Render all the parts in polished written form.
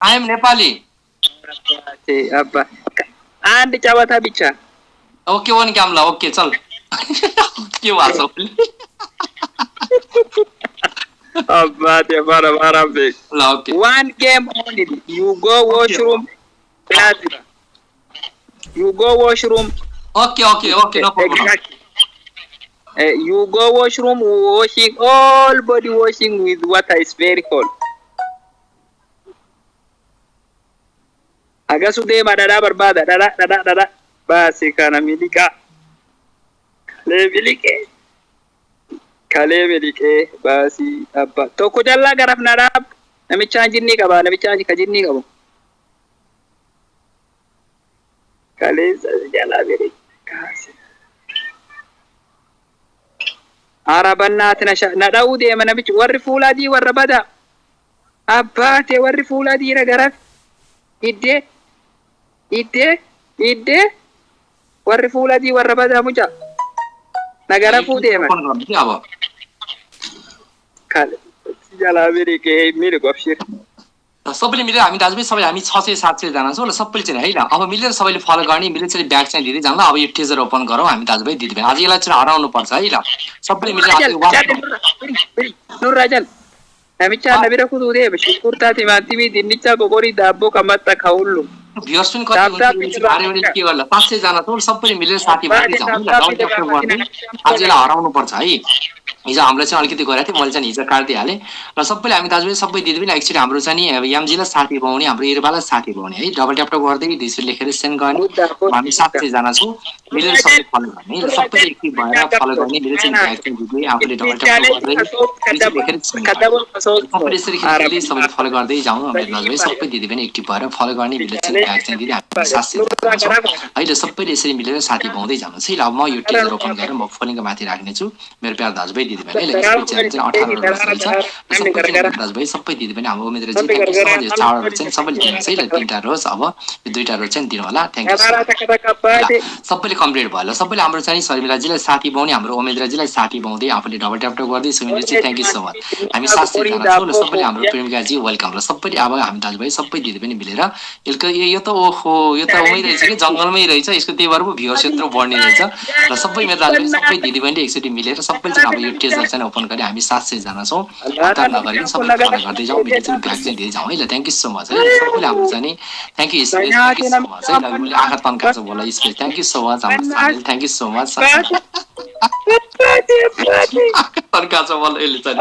I am Nepali. አባ አንድ ጨዋታ ብቻ። Okay, one game ल, okay, चल। के भएको छ? አባቴ afaan beek. ल, okay. One game only. You go washroom. Lazima. You go washroom. Okay, okay, okay, no problem. Exactly. You go washroom, washing all body washing with water is very cold. Agasu deema, dhadhaa barbaada, dhadhaa, dhadhaa, dhadhaa baase kana miliqaa. Kalee miliqee. Kalee miliqee baasii abbaa. Tokko jallaa garaf nadhaa, namichaan jinnii qaba, namichaan ka jinnii qabu. Kalee jalaa miliqee kaase. Hara bannaati na dha'uu deema namichi, warri fuula adii warra badaa. Abbaate, warri fuula adii na garaf. Iddee, iddee, iddee, warri fuula adii warra badaa mucaa. Na garafuu deema. Open गर्नु के अब? Kalee jalaa miliqee, miliqu abshir. सबैले मिलेर हामी दाजुभाइ सबै हामी 600 700 जना छौँ ल। सबैले चाहिँ है ल, अब मिलेर सबैले फलो गर्ने, मिलेर चाहिँ ब्याग चाहिँ लिँदै जाउँ ल। अब यो ट्रेजर ओपन गरौँ हामी दाजुभाइ दिदीबहिनी। आज यसलाई चाहिँ हराउनु पर्छ है ल, सबैले मिलेर आज Nurraa jal. Namicha na bira kutuu deema. Shunkurtaa, timaatimii, dinnicha, qoqorii, daabboo kan maxxa ka hullu. Viewers पनि कति हुन्छ बाह्र के गर्ला? 500 जना छौँ, सबैले मिलेर साथी भएर जाउँ ल। डबल ट्याप गर्ने, आज यसलाई हराउनु पर्छ है। हिजो हामीलाई चाहिँ अलिकति गरेको थिएँ मैले चाहिँ, हिजो काटिदिइहालेँ र सबैले हामी दाजुभाइ सबै दिदीबहिनी एकचोटि हाम्रो चाहिँ नि यामजीलाई साथी पाउने, हाम्रो इर्बालाई साथी पाउने है। डबल ट्याप गर्दै 200 लेखेर सेन्ड गर्ने। हामी 700 जना छौँ, मिलेर सबै फलो गर्ने, सबै एक्टिभ भएर फलो गर्ने, मिलेर चाहिँ भ्याग चाहिँ दिँदै आफूले डबल ट्याप गर्दै 200 लेखेर सेन्ड गर्ने। सबैले यसरी खेल्दै सबैले फलो गर्दै जाउँ। हाम्रो दाजुभाइ सबै दिदीबहिनी एक्टिभ भएर फलो गर्ने, मिलेर चाहिँ भ्याग चाहिँ दिँदै हामी 700 जना छौँ अहिले। सबैले यसरी मिलेर साथी पाउँदै जानुहोस् है ल। अब म यो टेजर ओपन गरेर म फोलिङको माथि राख्नेछु मेरो प्यार दाजुभाइ दिदीबहिनी। यसको च्यानल चाहिँ 18 रोज रहेछ। सबै दाजुभाइ सबै दिदीबहिनी, हाम्रो उमेदजी, thank you so much. यो चारवटा चाहिँ सबैले दिनुहोस् है ल। तिनवटा रोज, अब यो दुईवटा रोज चाहिँ दिनु होला। Thank you. सबैले कम्प्लिट भयो ल। सबैले हाम्रो चाहिँ शर्मिलाजीलाई साथी पाउने, हाम्रो उमेन्द्रजीलाई साथी पाउँदै आफूले डबल ट्याप गर्दै। सुमिलजी, thank you so much. हामी 700 जना छौँ ल। सबैले हाम्रो प्रेमिकाजी welcome ल। सबैले अब हामी दाजुभाइ सबै दिदी पनि मिलेर यसको यो त ओहो, यो त उहीँ रहेछ कि जङ्गलमै रहेछ यसको, त्यही भएर पो भ्युवर्स यत्रो बढ्ने रहेछ र। सबै मेरो दाजुभाइ सबै दिदीबहिनी एकचोटि मिलेर सबैले चाहिँ अब यो टेजर चाहिँ ओपन गरे। हामी 700 जना छौँ, हतार नगरिकन सबै फलो गर्दै जाउँ, मिलेर चाहिँ भ्याग चाहिँ दिँदै जाउँ है ल। Thank you so much है सबैले। हाम्रो चाहिँ नि thank you space, thank you so much है ल। मैले आँखा तन्काएको छु बोला। Space, thank you so much. हाम्रो Sanil, thank you so much. तन्का छ बल्ल यसले चाहिँ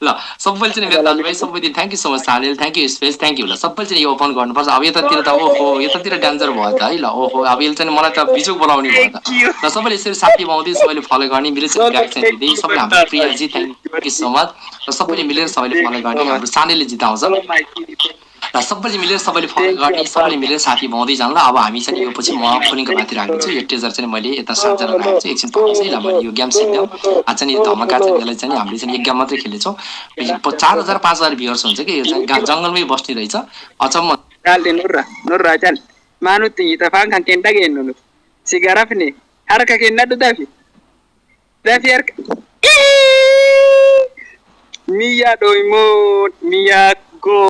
ल। सबैले चाहिँ मेरो दाजुभाइ सबै दिन thank you so much Sanil, thank you space, thank you ल। सबैले चाहिँ यो ओपन गर्नुपर्छ अब। यतातिर त ओहो, यतातिर डेन्जर भयो त है ल। ओहो, अब यसले चाहिँ मलाई त बिजोक बोलाउने भयो त ल। सबैले यसरी साथी पाउँदै सबैले फलो गर्ने, मिलेर चाहिँ ब्याक चाहिँ दिँदै सबैले। हाम्रो Priyaji, thank you so much र। सबैले मिलेर सबैले फलो गर्ने, हाम्रो सानिलले जिताउँछ र। सबैले मिलेर सबैले फलो गर्ने, सबैले मिलेर साथी पाउँदै जानु ल। अब हामी चाहिँ यो पछि म फोलिङको माथि राखिदिन्छु। यो टेजर चाहिँ मैले यता 7 जना राखेको छु। एकछिन पर्छ है ल। मैले यो गेम सिक्यौँ आज चाहिँ। यो धमाका चाहिँ यसलाई चाहिँ हामीले चाहिँ एक गेम मात्रै खेल्नेछौँ। 4000 5000 भ्युवर्स हुन्छ कि यो चाहिँ जङ्गलमै बस्ने रहेछ, अचम्म। Nurra, nurraa cal. Maa nutti afaan kan kee hin dhageenyu nuti. Si garafne harka kennadhu, dafi. Dafi harka. Miyyaa dhooymoo miyyaa goo.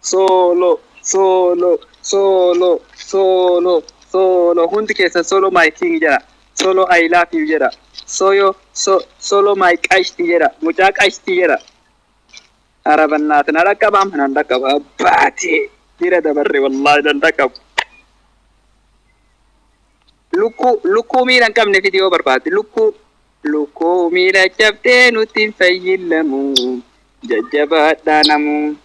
Solo, solo, solo, solo, solo. Hundi keessa "Solo my king" jedha. "Solo, I love you" jedha. Soyo, so, "Solo my qashti" jedha. Mucaa qashti jedha. Arabannaati na dhaqqabaam, nan dhaqqaba baatee bira dabarre, wallaahi nan dhaqqabu. Lukkuu, lukkuu miila hin qabne fidi yoo barbaadde, lukkuu, lukkuu miila cabdee nutti hin fayyillamu, jajjabaadhaa namu.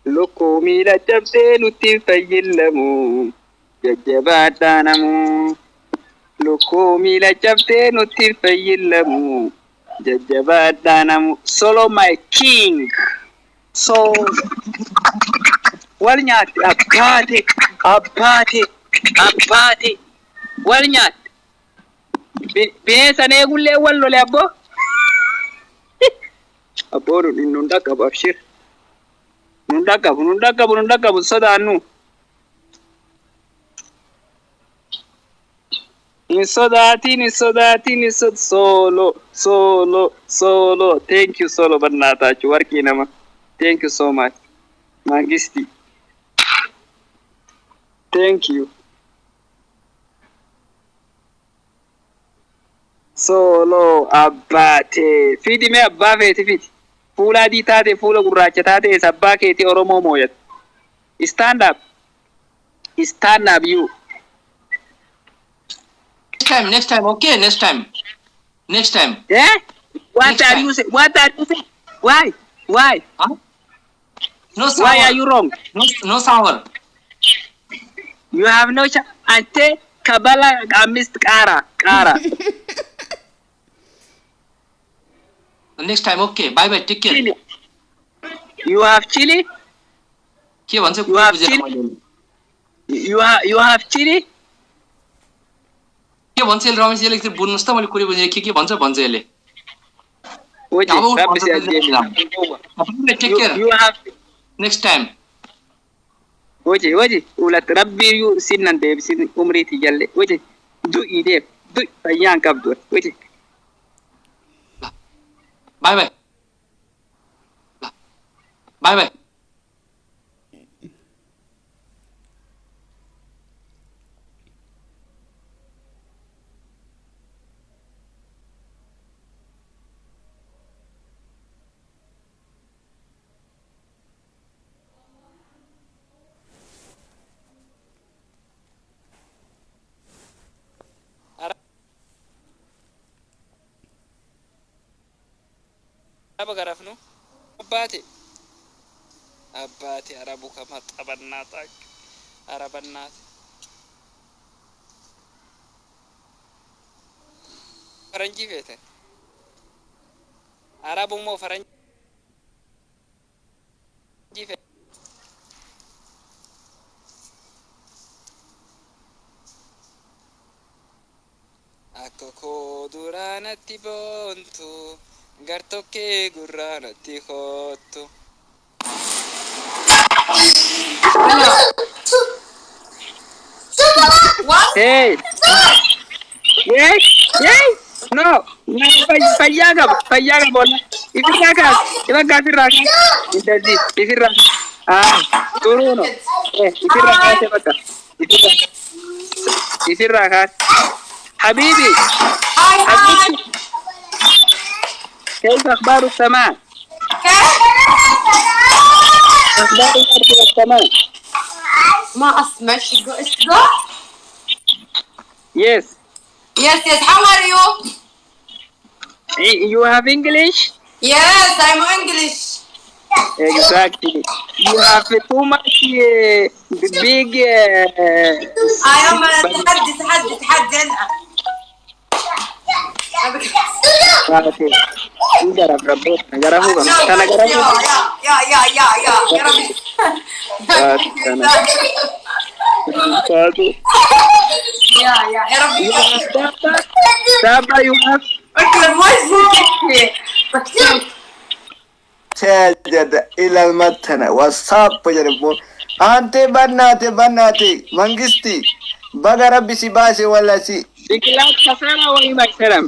Lukkuu miila cabdee nutti hin fayyillamu, jajjabaadhaa namu. Lukkuu miila cabdee nutti hin fayyillamu, jajjabaadhaa namu. Solo my king. So wal nyaatte abbaate, abbaate, abbaate, wal nyaatte. Bineensa eegullee wal lole abboo. Abboo, nun dhaqqabu, abshir. Nun dhaqqabu, nun dhaqqabu, nun dhaqqabu, sodaannu. Hin sodaatin, hin sodaatin, hin sod solo, solo, solo. Thank you, solo, barnaatachu warqii nama. Thank you so much. Mangisti. Thank you. Solo abbaate. Fidi mee abbaa feeti fidi. Fuula adii taate, fuula gurraacha taate, eessa abbaa keetii Oromoo mooyatu. Stand up. Stand up you. Next time, next time, okay, next time. Next time. Eh? What Next are time. you say? What are you saying? Why? Why? Huh? No sour. Why are you wrong? No, no sour. You have no chance. Ante kabala amist qara qara. Next time, okay. Bye bye. Take care. Chili. You have chili? के भन्छ You have बुझेन chili? मैले। You have chili? के भन्छ यसले रमेश यसले एकचोटि बुझ्नुहोस् त मैले कुरो बुझेँ के के भन्छ भन्छ यसले। Oye, अब rabbi si ajjeesu. Take You, care. you have Next time. Oye, oye, ulat rabbi yu sinnan deebisin umriiti jalle. Oye, du'i deem. Du'i fayyaan qabdu. Oye. Bye bye. Bye bye. Araba garafnu. Abbaate. Abbaate arabu kama xabannaata. Arabannaata. Faranjii feeten. Arabu immoo faranjii feeten. Akka koo duraanatti boontu gartokkee gurraanatti hoottu. Hey! Hey! Hey! No! No, fayyaa qaba. Fayyaa qaba olla. Ifirraa kaas. Ifa kaasirraa kaas. Intalli ifirraa. Ah, turuuno. Eh, ifirraa kaasee bakka. Ifirraa. Ifirraa kaas. حبيبي. Hi, hi. حبيبي، كيف اخبار السماء؟ كيف؟ اخبار الارض والسماء؟ ما اسمع شو ايش تقول؟ Yes. Yes, how are you? You have English? Yes, I'm English. Exactly. You have too much big I am تحدي تحدي تحدي انا. Garaf rabbi garafu kana garafu. يا يا يا يا يا ربي. يا يا يا ربي. Saba you have jedha ilaalmattana WhatsApp jedhe ante bannaate bannaate mangisti baga rabbi si baase walla si biqilaat kasara wayii maksaram.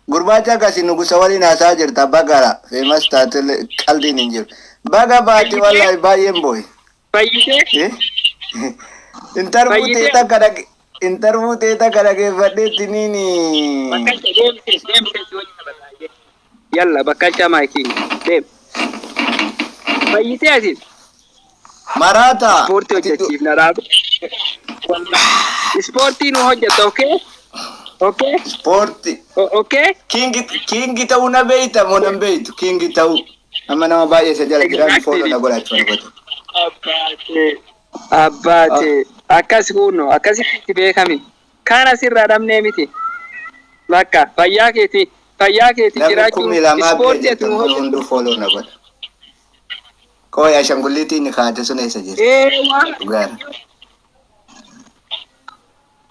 Gurbaacha akkasii nugusa waliin haasaa jirta bagara feemas taatele qaldiin hin jiru baga baate wallahi baay'een booye. Fayyisee. Interview ta'e takka dhage interview ta'e takka dhageeffadheetti niini. Bakkalcha deemsee deemsee si wajjin taphataa. Yalla bakkalcha maayikiin deem. Fayyisee asiin. Maraata. Ispoortii hojjechiifna dhaabu. Ispoortii nu hojjetta, okay? Okay? Ispoortii. Okay? Kingi kingi ta'uu na beeyta moo nan beeytu kingi ta'uu amma nama baay'ee isa jala jiraan fooloo na godhachuu na godhu. Abbaatee. Abbaatee. Akkas kunno akkasitti beekami. Kaan asirraa dhabnee miti. Bakka fayyaa keeti fayyaa keeti Namni jiraachuun 2000 ispoortii ati jettan nu kun hojjettu. hunduu fooloo na godha. Kooyi ashanguliitiin kaate sun eessa jirti? Ee waaqa. Dhugaadha.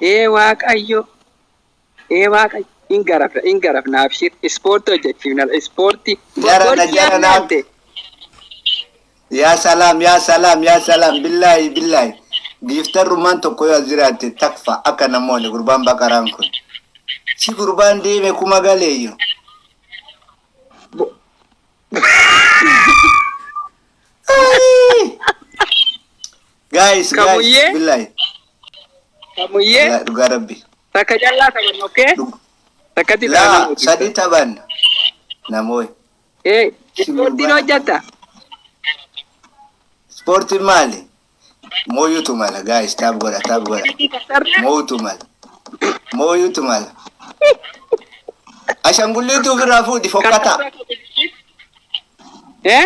Ee waaqayyo. Ee waaqayyo. In garafna in garafna abshir ispoortii hojjechiifna ispoortii. Jarana jarana. Yaa salaam yaa salaam yaa salaam billaahi billaahi. Giiftarrummaan tokko yoo as jiraatte takfa akka namoonni gurbaan baqaraan kun. Si gurbaan deeme kuma galeeyyo. Guys, guys, Kamuyyee? billahi. Kamuyyee Dhugaa rabbi. takka callaa taphanna, okay? Takkatti Laa, taphanna. sadi taphanna. Namooy. Eh, ispoortiin hojjetta? Ispoortiin maali? Mooyutu mala, guys, taap godha, taap godha. Mooyutu mala. Mooyutu mala. Ashangulliitu ofirraa fuudhi fokkata. Eh?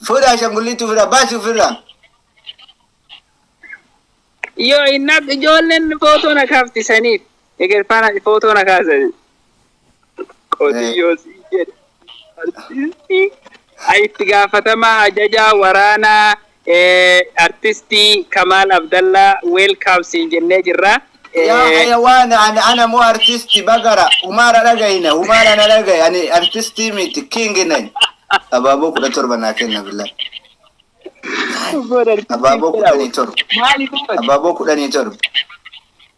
Fuudhi ashangulliitu ofirraa baasi ofirraa. Yoo innat ijoolleen footoo na kaaftisaniif eger faana footoo na kaasanii. Qotiyyoo si jedhe. Artistii itti gaafatamaa ajajaa waraanaa artistii Kamaal Abdallaa welcome siin jennee jirra. Yaa hayawaana, ani ana moo artisti bagara umaara dhagayina umaara na dhagaye, ani artistii miti, kingi nani. Abaaboo 17 naa kenna billahi. Abaaboo 17. Abaaboo 17.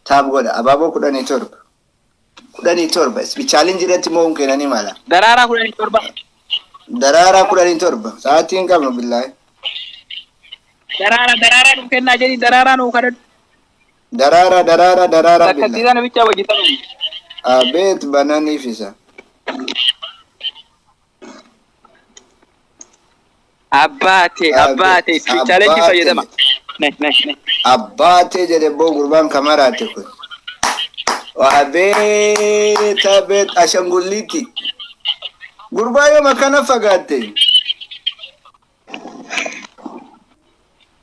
Taap godha, abaaboo 17. 17. Challenge irratti mo'uun kennanii mala. Daraaraa 17. Daraaraa 17. Sa'aatii hin qabnu billahi. Daraaraa daraaraa nuu kennaa jedhi, daraaraa nuu kadhadhu. Daraaraa daraaraa daraaraa billahi. Takkattiisaa namicha wajji taphannu. Abeet bananiif isa. Abbaate abbaate challenge fayyadama. Ne ne ne. Abbaatee jedhe boo gurbaan kamaraate kun. Abeet abeet ashangulliiti. Gurbaa yoom akkana fagaatte?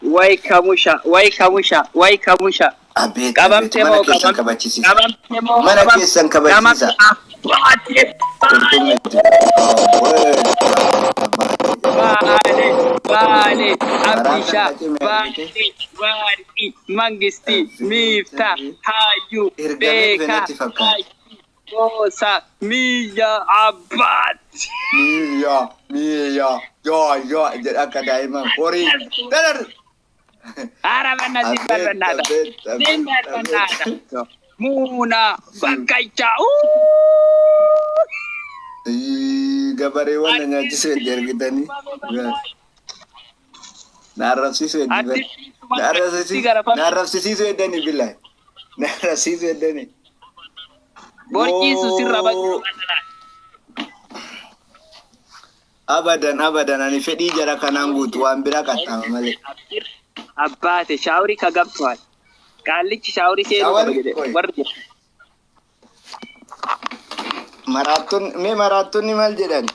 Way kamusha, way kamusha, way kamusha. Abeet abeet Qabamtee mana moo keessan qabamtee kabachiisiisa. qabamtee moo Mana keessan kabachiisa. Abbaate Qurxummiitti. baale baale Abdisha Maraan kan baale Waarqi Mangisti Miifta Hayyuu Ergamee Beekaa natti fakkaata. Hayyuu Goosa Miyya Abbaati. Miyya miyya yoo yoo jedha akka daa'imman horii. Darar. Arabanna Abeet simbarbannaata. abeet abeet Simbarbannaata. abeet. Muuna Bakkaichaa. Gabareewwan na nyaachisuu edda ergitanii. Na arrabsiisuu eddi. Na arrabsiisuu eddanii billahi. Na arrabsiisuu eddanii. Borciisu sirra Woo. Abadan abadan, ani fedhii jara kanaan guutu waan biraa qaxxaama malee. Abbaate shaaworii ka gabtuwaal. Qaallichi shaaworii seenuu qaba Shaaworii jedhe qoy. warri jedhe. Maraattonni mee maraattonni maal jedhan?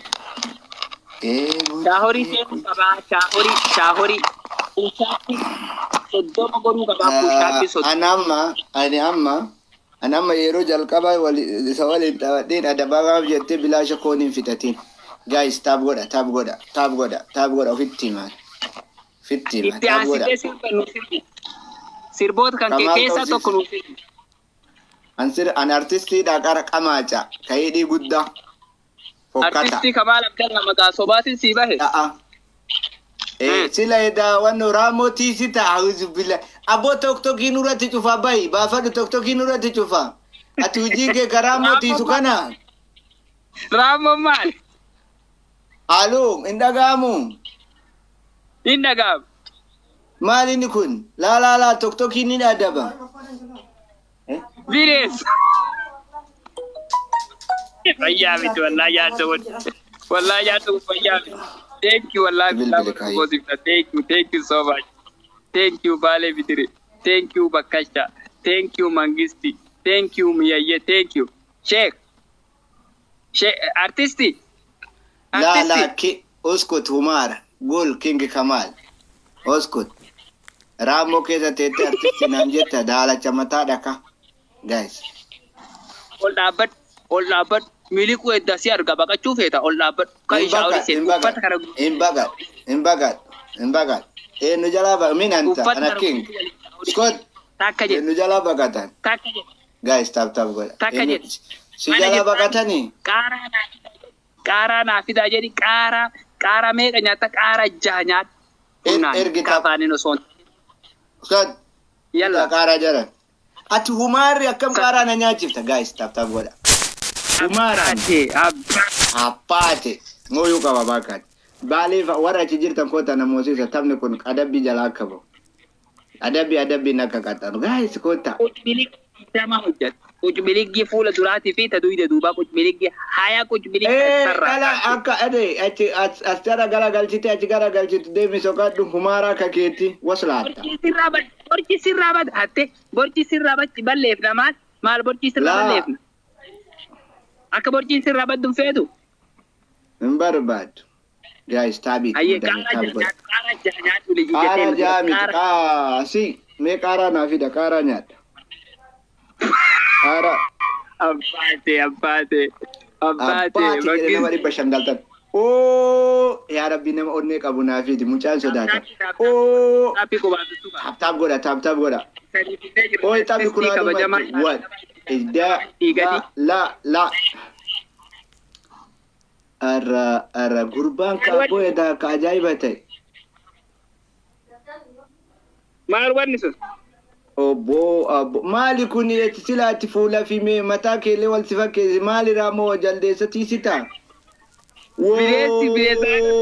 Shaaworii seenuu qabaa, shaaworii shaaworii. Push-up 30 godhuu qabaa, push-up 30. Ani amma ani amma ani amma yeroo jalqabaa isa waliin taphadheen adabaamaaf jettee bilaasha koon hin fixatin. Guys, taap godha, taap godha, taap godha, taap godha, ofitti himaa. Ofitti himaa, Itti taap godha. aansitee sirba nuu sirbi. Sirboota kan kee Kamaal keessaa qabsiisi. tokko nuu sirbi. An sir an artistiidha qara qamaaca ka hidhii guddaa. Fokkata. Artistii Kamaal Abdallaa maqaa sobaatiin sii bahe. A'a. Sila edaa wanno raamoo tiisita auzu billah. Aboo toktokii nurratti cufa bahi baafadhu, toktokii nurratti cufa. Ati hojii kee karaa moo tiisu kana? Raammoon maali? Aloo, hin dhaga'amu. Hin dhaga'amu. Maal inni kun? Laa laa laa, toktokii ni adaba. Bineensa. Fayyaa miti wallaahi yaadda wal. Wallaahi yaadda kun fayyaa miti. Thank you wallaahi. Bilbili kaayee. Thank you, thank you so much. Thank you Baalee Bitire. Thank you Bakkasha. Thank you Mangisti. Thank you Miyayye. Thank you. Sheikh. Sheikh artisti. Laa laa Artisti. ki uskut humaara gol king Kamal uskut. Raamoo keessa teettee artistii naan jetta, daalacha mataa dhaka. Guys. Ol dhaabbadhu. Ol dhaabbadhu. Miliquu edda si arga baqachuu feeta, ol dhaabbadhu. Kan Hin shaawori baqadhu, seen hin uffata baqadhu, kana hin baqadhu, hin baqadhu, hin baqadhu. Eenyu jalaa baqa? Min anta, uffata ana kana king. Scott, Takka jedhe. eenyu jalaa baqatan? Takka jedhe. Guys, tap tap godha. Takka Eenyu jedhe. si Mana jalaa jirtaan baqatanii? Qaaraa naa fidaa jedhi. Qaaraa naa fidaa jedhi, qaaraa qaaraa meeqa nyaatta, qaaraa jaha nyaadhu. Humnaan Ergi tap. kafaaniin osoo hin Scott, Yalla. qaaraa jaran. Ati humaarri akkam qaaraa na nyaachifta? Guys, tap tap godha. Humaaraan. Abbaate abbaa. Abbaate. Mooyuu qaba baakaati. Baalee warra achi jirtan koota namoosisa taphni kun adabbii jalaa akka bahu. Adabbii adabbiin akka qaxxaanu. Guys koota. Qucbiliggi hojjeta. Qucbiliggi fuula duraatii fi ta duyda duubaa qucbiliggi haya qucbiliggi sarara. Dhala akka ade achi as jara gara galchite achi gara galchite deemi soqadhu humaara akka keetti waslaatta. Borci sirraa bad hatte borci sirraa balleefna maal maal borci sirraa balleefna. Akka borciin sirraa baddu hin feetu. Hin barbaadu. Guys taabii. Qaara jaamiti qaasi mee qaaraa naa fida qaaraa nyaadha. Qaara. Abbaate abbaate abbaate. Abbaate nama 500 galtan. Oo yaa rabbi nama onnee qabu naa fidi mucaan sodaata. Oo. Taap godha taap godha. Ooyi taaphi kun wan idda la la. Arra arra gurbaan kaaboo edaa ka ajaa'iba ta'e. Maal wanni sun? Obbo abbo maali kun silaatti fuula fi mee mataa keellee wal si fakkeesse maali raamoo jaldeessa tiisitaa? Bineessi bineensa.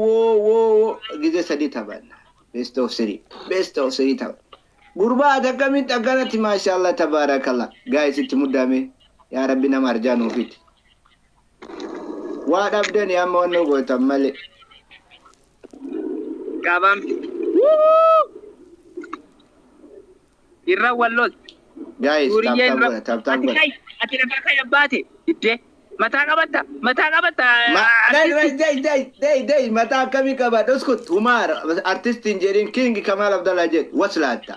Woo woo gizee 3 taphanna. Best of 3. Best of 3 taphanna. Gurbaa ati akkamitti akkanatti maashaallah tabaarakallah. Guys itti muddame yaa rabbi nama arjaa nuufiti. Waa dhabdani amma wanno gootan malee. Qabamti. Irra wal lol. Guys tap tap godha. Ati lafa kai abbaate iddee mataa qabatta mataa qabatta. Dai dai dai mataa akkamii qaba uskut humaara artistiin jedhin King Kamal Abdallah jedhu waslaatta.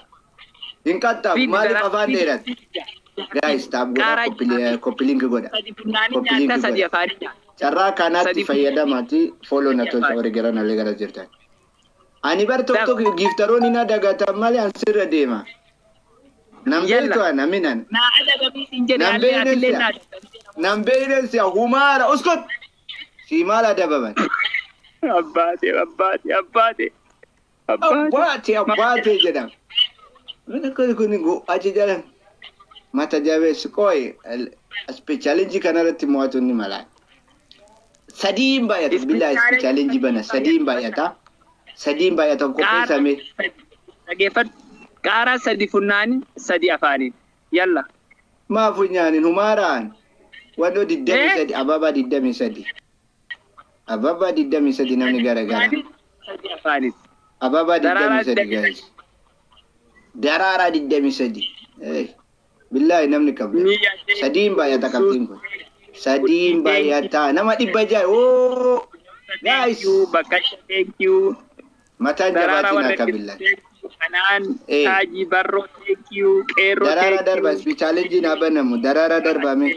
Hin qaxxaabu maaliif afaan dheerate? Guys tap godha koppilinki godha. Koppilinki godha. Carraa kanatti fayyadamaati follow na tolcha warri gara nalee gara jirtan. Ani bar tokko giftaroonni na dagatan malee an sirra deema. Nam beektu an aminan. Nam beeynen si'a humaara uskut. Si maal adabaman. Abbaate abbaate abbaate. Abbaate abbaate jedhama. Kun kun achi jala mata jabeessu qooyi challenge kanarratti mo'atu ni mala. Sadiin baay'ata billahi challenge bana sadiin baay'ata. Sadiin baay'ata qopheessame. Dhageeffadhu. Qaaraa 3 funnaani 3 afaaniin. Yalla. Maa funyaaniin humaaraan. Wannoo 23 ababaa 23. Ababaa 23 namni garagara. 3 afaaniin. Ababaa 23 guys. Daraaraa 23. Billahi namni qabda. Sadiin baay'ata qabdiin kun. Sadiin baay'ata nama 600. Oo. Guys. Bakka thank you. Mataan jabaatiin akka billahi. Kanaan Taajii Barroo thank you. Qeerroo thank you. Daraaraa darba challenge naa banamu daraaraa darbame.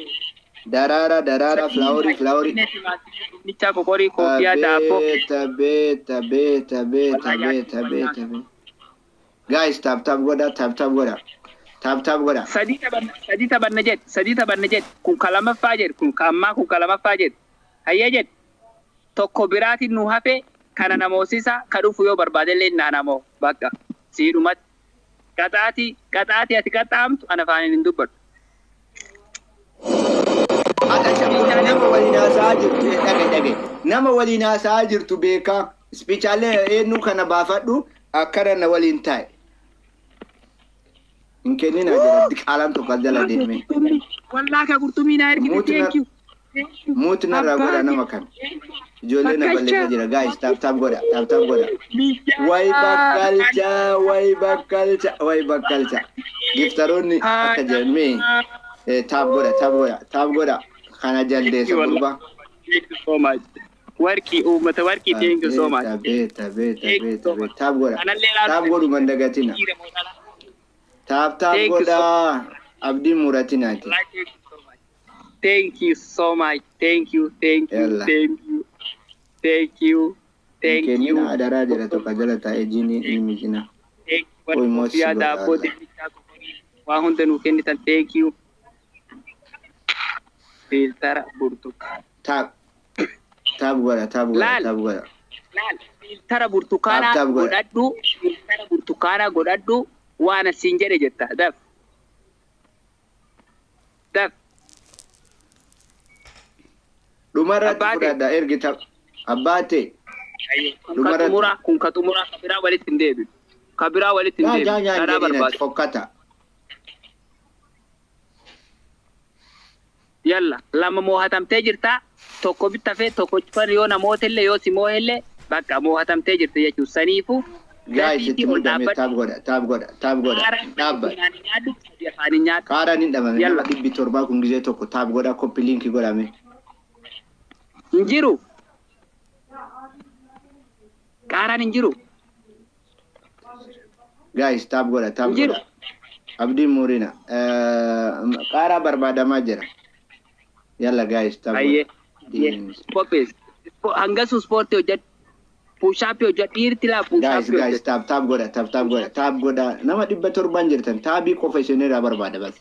Daraaraa daraaraa flaaworii flaaworii. Dinnichaa qoqorii koofiyaa daabboo. Beeta beeta beeta beeta beeta beeta. Guys tap tap godha tap tap godha. Tap tap godha. Sadii taphanna jedhe sadii taphanna jedhe kun ka lamaffaa jedhe kun ka ammaa kun ka lamaffaa jedhe. Hayyee jedhe tokko biraatiin nu hafe kana namoosisa ka dhufu yoo barbaadellee naa namoo bakka siidhumatti. Qaxaatii qaxaatii ati qaxxaamtu ana afaaniin hin dubbadhu. Nama waliin haasa'aa jirtu dhage dhage nama waliin haasa'aa jirtu beekaa ispichaalee eenyu kana baafadhu akkana na waliin taa'e. Hin kenninaa jira qaalaan tokko as jala deeme. Wallaa ka qurxummii naa ergite thank you. Muut narraa godha nama kana. Ijoollee na balleessaa jira guys tap tap godha tap tap godha. Wayi bakkalcha wayi bakkalcha wayi bakkalcha. Giftaroonni akka jedhan mee tap godha tap godha tap godha kana jaldeessa gurbaa. Thank you so much. Warqii uummata warqii thank you so much. Beeta beeta beeta beeta tap godha. Tap godhu mandagatina. Tap tap godha abdii muratinaati. Thank you so much. Thank you. Thank you. Thank you. Thank you. Thank you. Adaraa jira tokko jala taa'ee jiini ni mijina. Waa hunda nuu kennitan thank you. Filtara burtukaana. Tap. Tap godha tap godha tap godha. Laal filtara burtukaanaa godhadhu filtara burtukaanaa godhadhu waan asiin jedhe jetta daf. Daf. Dhumarratti fudhadha ergi tap. Abbaate. Kun ka xumuraa kun ka xumuraa ka biraa walitti hin deebinu. Ka biraa walitti hin deebinu. Dhadhaa barbaadu. Fokkata. Yalla lama moohatamtee jirta tokko bittafee tokko cufan yoo namoota illee yoo si moohellee bakka moohatamtee jirta jechuudha. Saniifuu Guys, itti mudame taap godha, taap godha, taap godha. Dhaabba. Qaaraan hin dhabame. Nama 700 kun gizee tokko taap godha, koppi liinkii godhame. Hin jiru. Qaaraan hin jiru. Guys, taap godha, taap godha. Abdiin Muurina. Qaaraa barbaadamaa jira. Yalla guys, taap godha. Qophees. Hangasu ispoortii hojjedhu. Push-up hojjedhu. Dhiirti laa push-up Guys, guys, taap taap godha, taap taap godha, taap godha. Nama 700 jirtan taabii qofa isinirraa barbaada bas.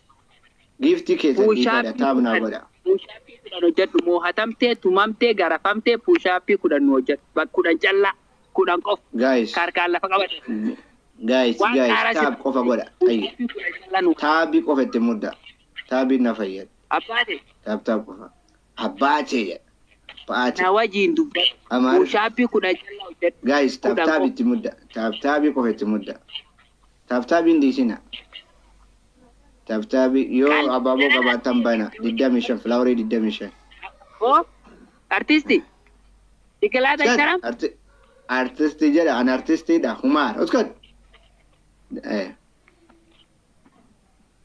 Giiftii keessan dhiifadha, taap naa godha. Push-up 10 hojjedhu. Moohatamtee, tumamtee, garafamtee push-up 10 nu hojjedhu. 10 callaa, 10 qofa. Guys. Karkaan lafa qabate. Guys, guys, taap qofa godha. Taabii qofa itti mudda. Taabiin na fayyada. Abbaate. Taap taap qofa. Abbaate jedha. Abbaate. Na wajjin dubbadhu. Push-up 10 callaa hojjedhu. Guys, taap taap itti mudda. Taap taabii qofa itti mudda. Taap taabiin dhiisina. Taap taabii yoo abaaboo qabaatan bana 25 filaaworii 25. Oo artisti. Biqilaata sharam. Artisti jedha an artistiidha humaar. Uskot.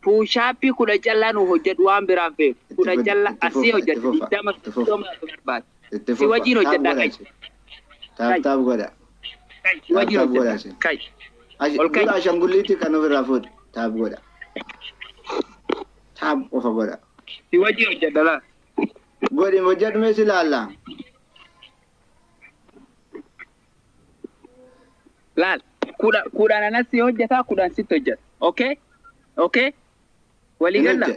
Push-up 10 callaa nu hojjedhu waan biraan feetu. 10 callaa asii hojjedhu 20 30 barbaada. Si wajjin hojjedhaa kai. Taap taap godha. Si wajjin hojjedhaa kai. Dura ashaangulliitti kan ofirraa fuudhu. Taap godha. Taap qofa godha. Si wajjin hojjedha laa. Godhi hojjedhu mee si ilaalla. Laal 10 anas si hojjetaa 10 sitti hojjeta. Okay? Okay? Walii galla?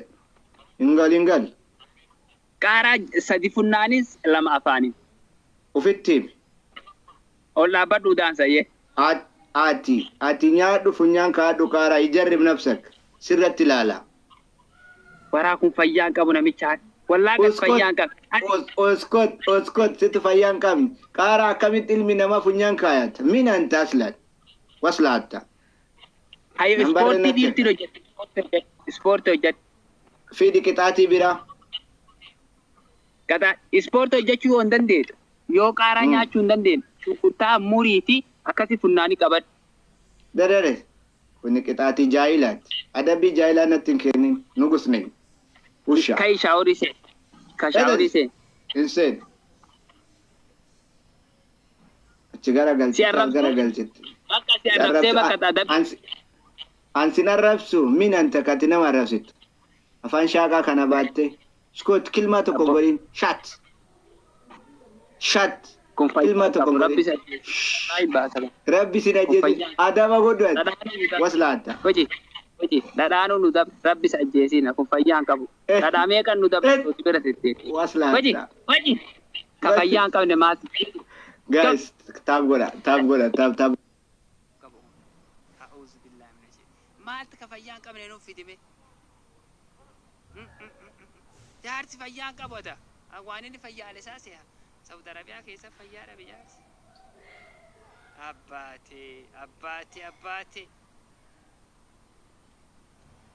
Hingal hingal. Qaaraa 3 funnaanis 2 afaaniin. Ofitti himi. Ol dhaabbadhu daansayyee. Ati ati nyaadhu funyaan kaadhu qaaraa ijarrib nafsak sirratti ilaala. Waraa kun fayyaa hin qabu namicha. Wallaa kan fayyaa hin qabu. Oskot oskot sitti fayyaa hin qabne. Qaaraa akkamitti ilmi namaa funyaan kaayata? Min anta aslan? Waslaatta. Hayo ispoortii dhiirtiin hojjette. Ispoortii hojjette. Fidi qixaatii biraa. Qaxaa ispoortii hojjechuu yoo hin dandeettu yoo qaaraa nyaachuu hin dandeenye shunkurtaa murii fi akkasii funnaanii qabadhu. Darare kuni qixaatii jaayilaati. Adabbii jaayilaa natti hin kennin nugus na'e. Usha. Kai shaaworii seen. Ka shaaworii seen. Hin seen. Achi gara galchitti gara galchitti. Bakka si arrabsee bakka adabbii. Ansin arrabsu min anta kati nama arrabsitu. Afaan shaaqaa kana baatte. Iskoot kilmaa tokko godhin shat. Shat. Kilmaa tokko godhin. Rabbi sin ajjeesin. Adaba godhu ati. Waslaata. Hoji. Hoji. Dhadhaanuu nu dab rabbi si ajjeesina kun fayyaa hin qabu. Dhadhaa meeqan nu dab nuti bira tetteeti. Waslaata. Hoji. Hoji. Ka fayyaa hin qabne maas. Guys, taap godha, taap godha, taap taap. Maaltu ka fayyaa hin qabne nuuf fidime? Jaarsi fayyaa hin qabu ata. Waan inni fayyaale isaa se'a. Saudi Arabiyaa keessa fayyaa dhabe jaarsi. Abbaate, abbaate, abbaate.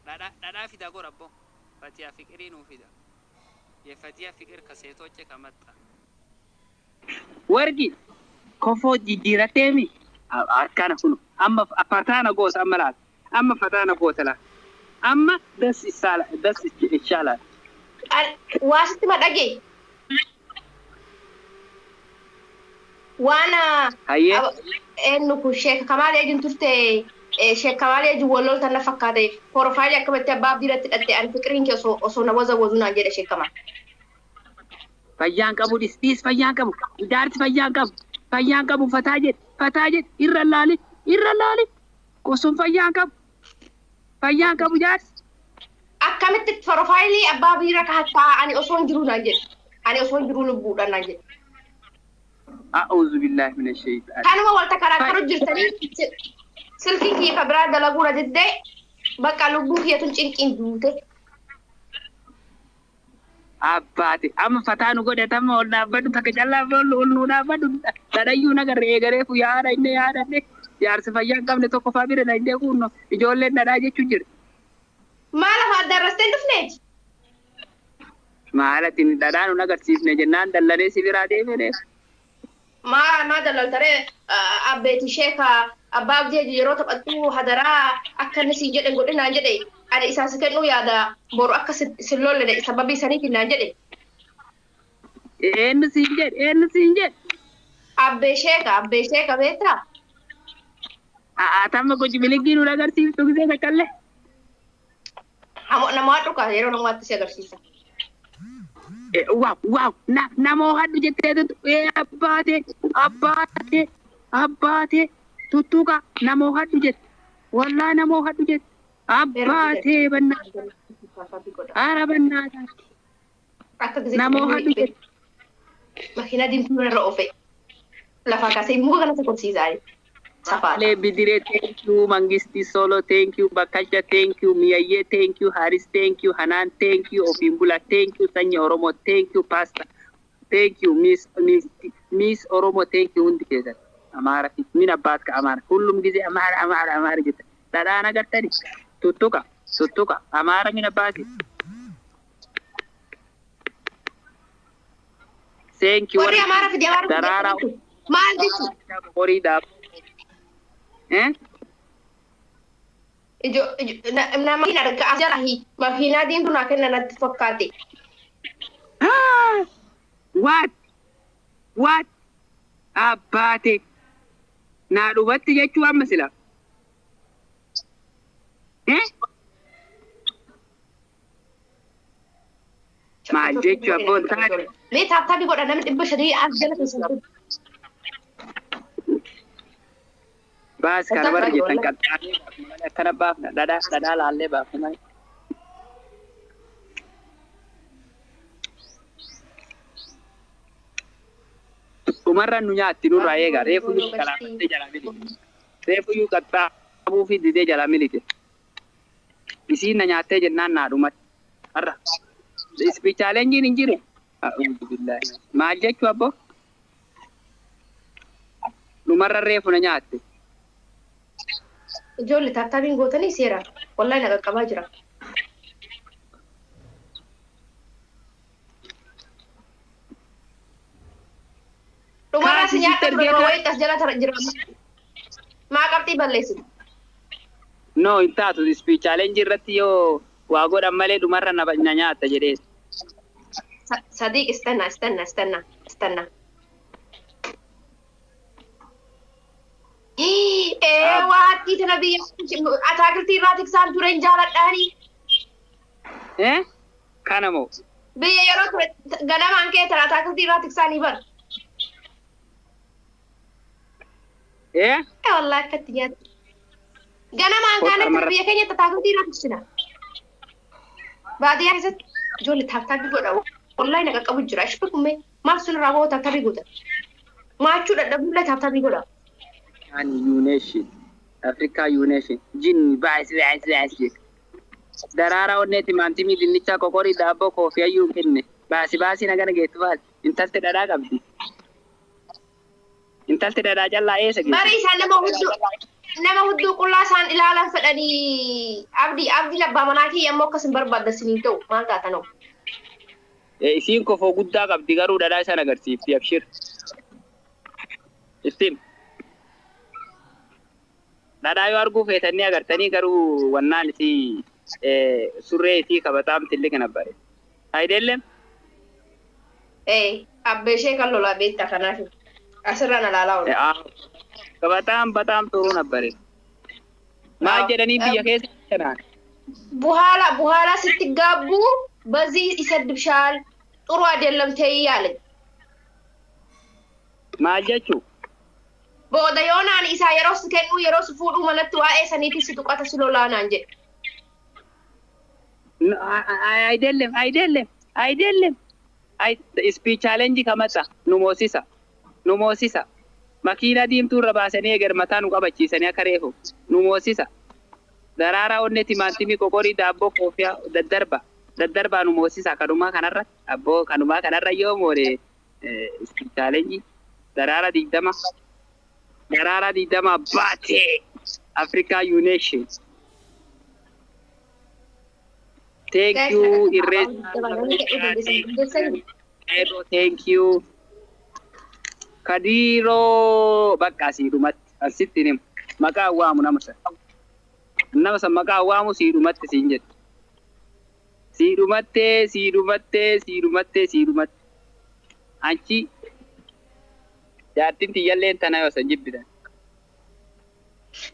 Dhadhaa fida gora abbo. Fatiyaa fiqirii nuu fida. Yefatiyaa fiqir ka seetoche ka maxxa. Wargi kofoo jijjiirateemi akkana kun amma fataana goosa amma laata. Amma fataana goota laata. Amma das ishaala das ishaala. Waasitti ma dhagee. Waan eenyu kun Sheek Kamaal eejin turte Sheek Kamaal eejin wal loltan na fakkaate porofaayilii akkamitti abbaa abdiirratti hidhatte ani fiqiriin kee osoo na waza wazuu naan jedhe Sheek Kamaal. Fayyaan qabu dhiis fayyaan qabu jaarsi fayyaan qabu fayyaan qabu fataa jedhe fataa jedhe irra laali irra laali qosoon fayyaan qabu fayyaan qabu jaarsi. Akkamitti porofaayilii abbaa abdiirra kaa'attaa ani osoo hin jiruu naan jedhe ani osoo hin jiruu lubbuudhaan naan jedhe. A'uuzu billaahi mina shaytaan. Kanuma wal takaraakaru jirtanii silkii kiyya ka biraa dalaguu na diddee bakka lubbuu kiyya tun cinqiin duute. Abbaate amma fataa nu godhatama ol dhaabbadhu takka callaa ol nu dhaabbadhu dhadhayyuu nagarre eegareefu yaada inni yaada inni jaarsi fayyaa hin qabne tokko faa bira dhaqnee kunno ijoolleen dhadhaa jechuu jira. Maal afaan darrastee hin dhufneeti? Maalatiin dhadhaa nu agarsiifne jennaan dallanee si biraa deemee. Maa maa dallaltaree abbeeti sheeka abbaa abdii yeroo taphattu hadaraa akka inni siin jedhe godhe naan jedhe ani isaan si kennuu yaada boru akka sin lolle sababii saniitiin naan jedhe. Eenyu siin jedhe eenyu siin jedhe. Abbee sheeka abbee sheeka beektaa? Atamma gochi biliggii nu agarsiiftu gisee takkallee. Nama dhuka yeroo namaatti si agarsiisa. Waaw waaw namoo hadhu jettee abbaate abbaate abbaate tuttuqa namoo hadhu jette wallaa namoo hadhu jette abbaatee bannaa ara bannaa namoo hadhu jette. Makiinaa diimtuu irra oofe lafaa kaasee muka kanatti korsiisaa. Safaale Bidire, thank you. Mangisti Solo, thank you. Bakasha, thank you. Miyaye, thank you. Haris, thank you. Hanan, thank you. Ofimbula, thank you. Sanya Oromo, thank you. Pastor, thank you. Miss Miss Miss Oromo, thank you. Hundi keessan. Amaara min abbaat ka Amaara. Hullum ጊዜ Amaara Amaara Amaara jetta. Dhadhaan agartani. Tuttuqa tuttuqa Amaara min abbaati. Thank you. Warri Amaara fide Amaara Daraaraa fide maal jechuudha? Horiidhaaf. Eh? Ijo nama hin argaa as jala makiinaa diimtuu naa kenna natti fakkaate. What? What? Abbaate. Naa dhubatti jechuu amma sila. Eh? Maal jechuu abboon taate? Mee taaptaabii godha namni 500 as jala keessa. Baas kana warri jettan qaxxaanee baafna malee akkana baafna dhadhaa dhadhaa laallee baafna malee. Dhumarra nu nyaatti nurraa eega reefu iyyuu kalaafattee jalaa milite. Reefu iyyuu qaxxaamuu fi didee jalaa milite. Isiin na nyaattee jennaan naa dhumatti. Har'a. Ispichaalenjiin hin jiru. A'uudhu billaahi. Maal jechuu abboo? Dhumarra reefu na nyaatte. Ijoollee taaptaabiin gootanii seera. Wallahi na qaqqabaa jira. Dhumarraa si nyaata ture nama wayii as jala jira. Maa qabxii balleessitu? No, hin taatu. Ispichaalenjii irratti yoo waa godhan malee dhumarra na nyaatta jedhee. Sadiq istanna istanna istanna istanna. Ee waatti tana biyya ataakiltii irraa tiksaan ture hin jaaladhaani. Eh? Kana moo? Biyya yeroo ture ganamaan kee tana ataakiltii irraa tiksaanii bara. Eh? Ee wallahi akkatti nyaata. Ganamaan kaanatti biyya keenyatti ataakiltii irraa tiksina. Baadiyyaa keessatti ijoollee taaptaabii godha. Wallahi na qaqqabu jira. Ishee kummee maal sun irraa ba'oo taaptaabii goota. Maachuu dadhabullee taaptaabii godha. Ani Yuuneeshin. Afrikaa Yuuneeshin. Jinni baas baas baas jedhe. Daraaraa onnee timaantimii dinnichaa qoqorii daabboo koofii hayyuu hin kenne. Baasi baasii nagana geettu baasi. Intalti dhadhaa qabdi. Intalti dhadhaa callaa eessa geessu? Bari isaan nama hudduu qullaa isaan ilaalan fedhanii abdii abdii abbaa manaa kiyya ammoo akkas hin barbaadda siniin ta'u maal taatanoo? Isiin kofoo guddaa qabdi garuu dhadhaa isaan agarsiifti abshir. Ittiin. Dhadhaa yoo arguu feetanii agartanii garuu wannaan isii surree isii kabataam tilli kana bare. Ayideellem? Ee abbee ishee kan lolaa beektaa kanaaf asirraan ilaalaa oolu. Kabataan bataam turuu nabbare. Maal jedhanii biyya keessa kanaan? በኋላ በኋላ ስትጋቡ በዚህ ይሰድብሻል፣ ጥሩ አይደለም ተይ አለኝ። Maal jechuu? Booda yoonaan isaa yeroo si kennu yeroo si fuudhuu manatti waa'ee saniitiin si tuqata si lolaanaan jedhe. አይደለም አይደለም አይደለም ስፒች ቻሌንጅ ከመጣ nu moosisa nu moosisa makiina diimtuu irra baasanii eger mataa nu qabachiisanii akka reefu nu moosisa daraaraa onnee timaatimii qoqorii daabboo koofiyaa daddarba Daddarbaa nu moosisa kanumaa kanarra abboo kanumaa kanarra yoo moone chaalenji daraara 20 daraara 20 baatee Africa Union. Thank you, Irreessa. Thank you. Kadiroo bakka asiidhumatti asitti himu maqaa waamu nama san. Nama san maqaa waamu siidhumatti siin jedhe. Siidhumattee siidhumattee siidhumattee siidhumatte. Anchi jaartiin tiyyalleen tana yoo san jibbitan.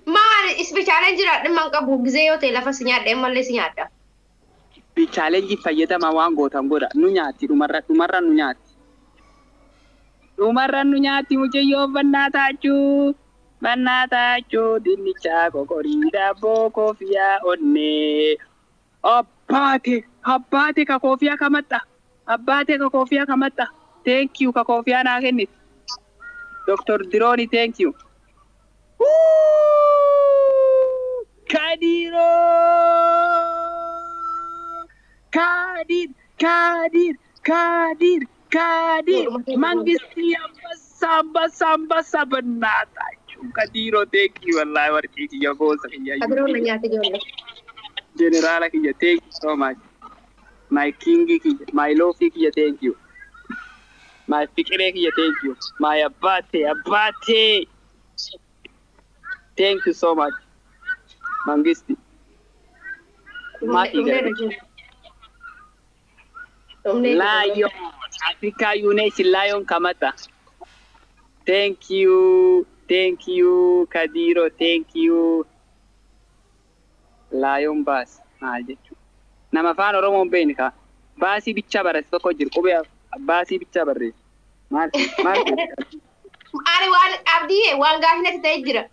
Maali isbitaaleen jira dhimma hin qabu gizee yoo ta'e lafa si nyaadha ammallee si nyaadha. Chaalenjii fayyadama waan gootan godha nu nyaatti dhumarra dhumarra nu nyaatti. Dhumarra nu nyaatti mucayyoo bannaataachuu bannaataachuu dinnichaa qoqorii daabboo koofiyaa onnee. Abbaate abbaate ka koofiyaa kamaxxa abbaate ka koofiyaa kamaxxa thank you ka koofiyaa naa kennite. Dr. Dirooni thank you. Kadiroo! Kadir! Kadir! Kadir! Kadir! Mangistii ambassa ambassa ambassa bannaataachuu Kadiroo thank you wallahi warqii kiyya boosa kiyya. Kadiroo na nyaate ijoollee. Jeneraala kiyya thank you so much. My king kiyya my love kiyya thank you. My fikiree kiyya thank you. My abbaate abbaate. Thank you so much. Mangisti. Maatii gara. Lion. Africa United Lion Kamata. Thank you. Thank you. Kadiro. Thank you. Lion Baas. Maal jechuudha. Nama afaan Oromoo hin beekne kaa. Baasii bichaa barreesse tokko jiru. Qubee baasii bichaa barreesse. Maal maal Ani waan abdii waan gaafii natti ta'e jira.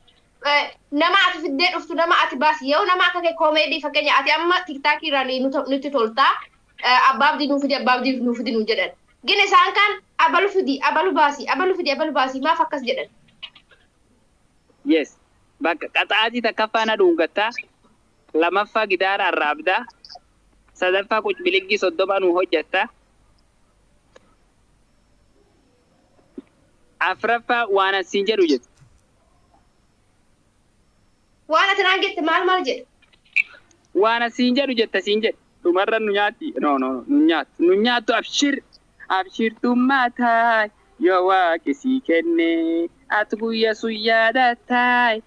Nama ati fiddee dhuftu nama ati baasi yoo nama akka kee koomeedii fakkeenya ati amma tiktaakii irraa nutti toltaa abbaa abdii nuu fidi abbaa abdii nuu fidi nuu jedhan. Gin isaan kan abalu fidi abalu baasi abalu fidi abalu baasi maaf akkas jedhan. Yes. Bakka qaxaatii takkaffaa na dhuungattaa. Lamaffaa gitaara arraabdaa. Sadaffaa qucbiliggii 30 nuu hojjettaa. Afraffaa waan asiin jedhu jettu. Waan ati naan jette maal maal jedhe? Waan asiin jedhu jette asiin jedhe. Dhumarra nu nyaatti. No no no nu nyaattu. Nu nyaattu abshir. Abshirtummaa taay yoo waaqi sii kenne ati guyya sun yaadattaay.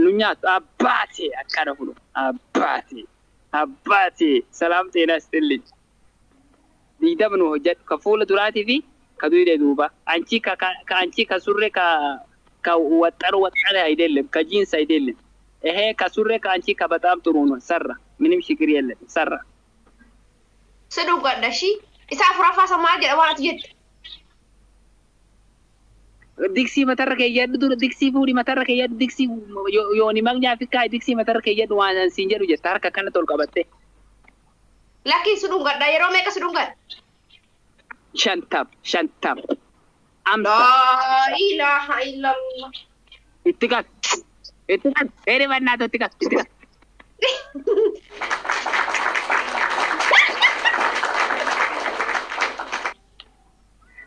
Nu nyaattu abbaate akkana fulu. Abbaate. Abbaate. Salaam xeenaa istilli. 20 nu hojjedhu ka fuula duraatii fi ka duyda duuba. Anchi ka anchi ka surree ka ከወጠሩ ወጠረ አይደለም ከጂንስ አይደለም። ይሄ ከሱሬ ከአንቺ ከበጣም ጥሩ ነው። ሰራ ምንም ችግር የለም። ሰራ ስዱ ቀደሺ ኢሳ ፍራፋ ሰማ ጀ ዋት ጀት ዲክሲ መተረከ የዱ ዲክሲ ፉዲ መተረከ የዱ ዲክሲ ዮኒ ማግኛ ፊካ ዲክሲ መተረከ የዱ ዋን ሲንጀሩ ጀ ታርከ ከነ ቶል ቀበቴ ላኪ ስዱ ቀዳ የሮ ሜቀ ስዱ ቀድ ሸንታም ሸንታም አምሳ ላኢላሃ ኢላላህ itti gal ere በእናትህ itti gal itti gal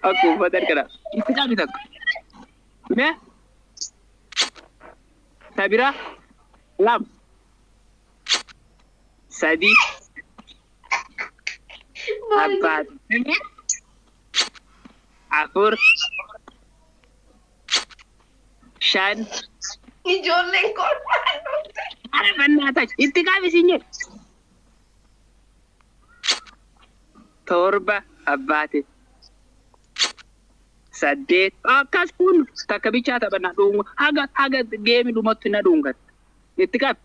Aku uffata kana itti qabi tokko mee tabira 2 3 4 4 5 Ijoolleen kolfaan dhufte. Ara በእናታችሁ itti qabi siin jedhe. 7 abbaate 8 akkas kun takka bichaa taphannaa dhuunga haga haga geemi dhumatti na dhuungatta. Itti qabi.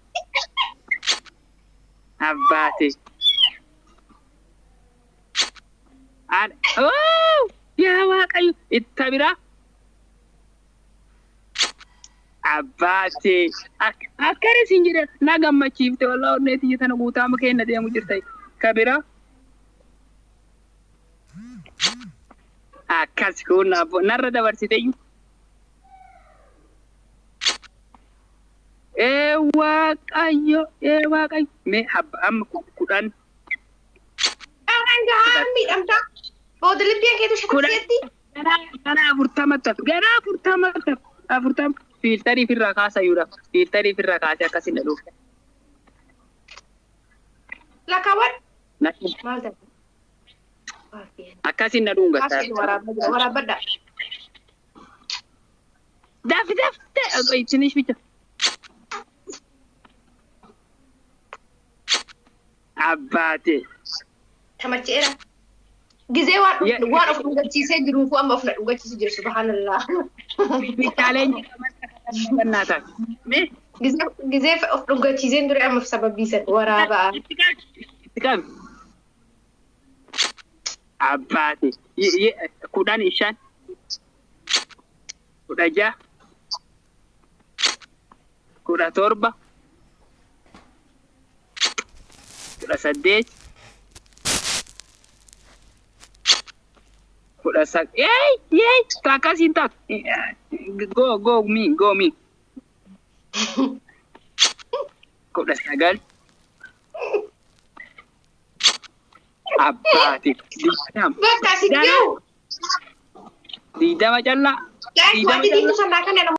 Abbaate. Yaa Waaqayyo itti biraa. Abbaate akkana siin jedhe na gammachiifte wallaahi onnee tiyya tana guutaa kenna deemu jirta kabira. Akkas kun narra dabarsite iyyuu. Ee Waaqayyo ee Waaqayyo mee amma 10 Gahaa miidhamtaa. Booda libbeen keetu shatakkeetti. Gara 40tti hafe. Gara 40tti hafe. 40. Fiiltarii ofirraa kaasayyuudha. Fiiltarii ofirraa kaasee akkasin na dhufe. Lakkaawwan. Maal ta'e? Akkasin na dhungataa. Waraabbadha. Dafi dafi. Tinish bicha. Abbaate. Tamacheera. Gizee waan of dhugachiisee jiruufu amma of na dhugachiisu jiru subhaanallah. Chaalenjii kannaata. Gizee of dhugachiiseen dure amma sababiisan waraabaa. Itti qabi. Abbaate. 15. 16. 17. 18. 19. Yey! Yey! Akkas hin taatu. Go go me go me. 19. Abbaate. 20. Bakka si gahu. 20 callaa. Wanti diimtuu sannaa kana.